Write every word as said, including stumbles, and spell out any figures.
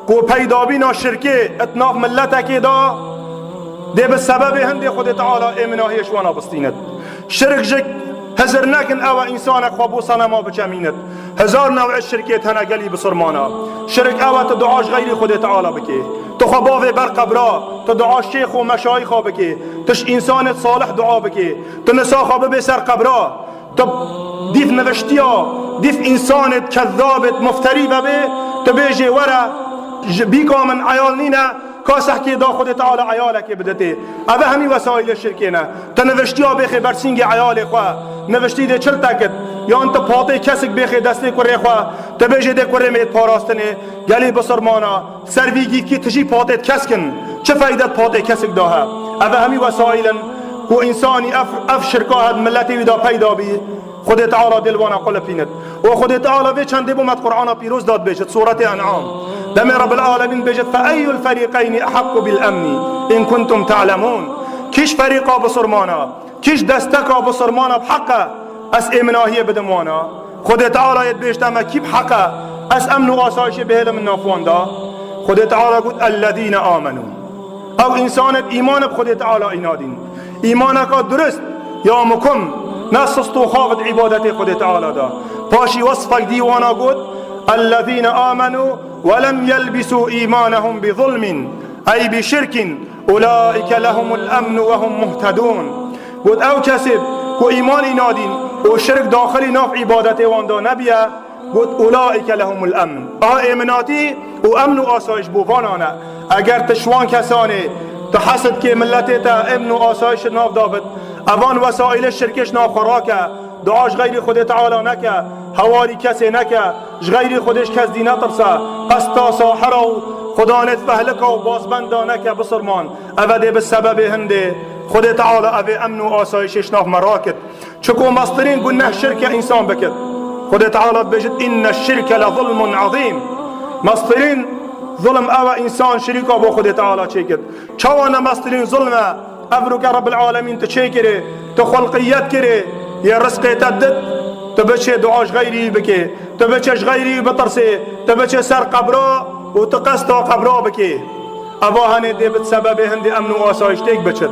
Ku peydabîna şirkê di nav miletekê de dê bi sebebê hindê Xwedê Teala êminahiyê ji wana bistînit. Şirk jî hizir nekin, ew e însanek xwe bo senema biçemînit. Hezar new'ê şirkê hene gelî bisurmana. Şirk ew e tu dua ji xeyrî Xwedê Teala bikê. Tu xwe bavê ber qebra, tu dua şêx û meşayîxa bikê. Tu ji însanê salih dua bikê. Tu nisa xwe bibê ser qebra. Tu dîf niviştiya, dîf însanê kezabê mufterî vebê, tu bêjê were, ji bîka min eyal nîne, ka sehkê da Xwedê Teala eyalekê biditê. Ev hemî wesaîlê şirkê ne. Tu niviştiya bêxê bersîngê eyalê xwe, niviştî dê çil tekit, yan tu patê kesik bêxê destê kurê xwe, tu bêjê dê kurê me yê parastinê, gelî bisurmana, ser vî gîfkî tijî patê keskin, çi feyde patê kesik da he? Ev hemî wesaîl in ku însanî ev, ev şirka had miletê wî da peyda bî. Xwedê Teala dê li wana qulipînit. Û Xwedê Teala vê çendê bo me di Qur'ana Pîroz da dibêjit, Sûretê En'am. Demê Rebbil Alemîn dibêjit, "Fe eyyul ferîqeyni ehaqqu bil emni in kuntum ta'lemûn." Kîş ferîqa bisurmana, kîş desteka bisurmana bi heq e ez êminahiyê bidim wana? Xwedê Teala yê dibêjit, me kî bi heq e ez emn û asayişê bihêlim nav wan da? Xwedê Teala got, "Ellezîne amenû." Ew însanet îman bi Xwedê Teala îna dîn. Îmaneka durist, ya mukim, ne sist û xav di îbadetê Xwedê Teala da. Paşî wesfek dî wana got, "Ellezîne amenû ve lem yelbisû îmanehum bi zulmin, ey bi şirkin, ulaîke lehumul emnu ve hum muhtedûn." Got, ew kesê ku îman îna dîn û şirk daxilî nav îbadetê wan da nebiye, Got, "Ulaîke lehumul emn." Aha êminatî û emn û asayiş bo vanan e. Eger tu ji wan kesanê tu hes dikê miletê te emn û asayiş di nav da bit, evan wesaîlê şirkê ji nav xwe rake, dua ji xeyrî Xwedê Teala neke, hewarî kesê neke, ji xeyrî Xwedê ji kes dî netirse, qesta sahira û xudanêt fehlika û bazbenda neke bisurman, ev dê bi sebebê hindê Xwedê Teala evê emn û asayişê ji nav me rakit. Çiko mestirîn guneh şirk e însan bikit. Xwedê Teala dibêjit, "Inne şirke le zulmun azîm." Mestirîn zulm ew e însan şirîka bo Xwedê Teala çêkit. Çawa ne mestirîn zulm e? Ev roke Rebbil Alemîn tu çêkirê, tu xulqiyet kirê, yê rizqê te dit, tu biçê dua ji xeyrî bikê, tu biçê ji xeyrî bitirsê, tu biçê ser qebra û tu qesta qebra bikê. Eva henê dê bit sebebê hindê emn û asayiş têk biçit.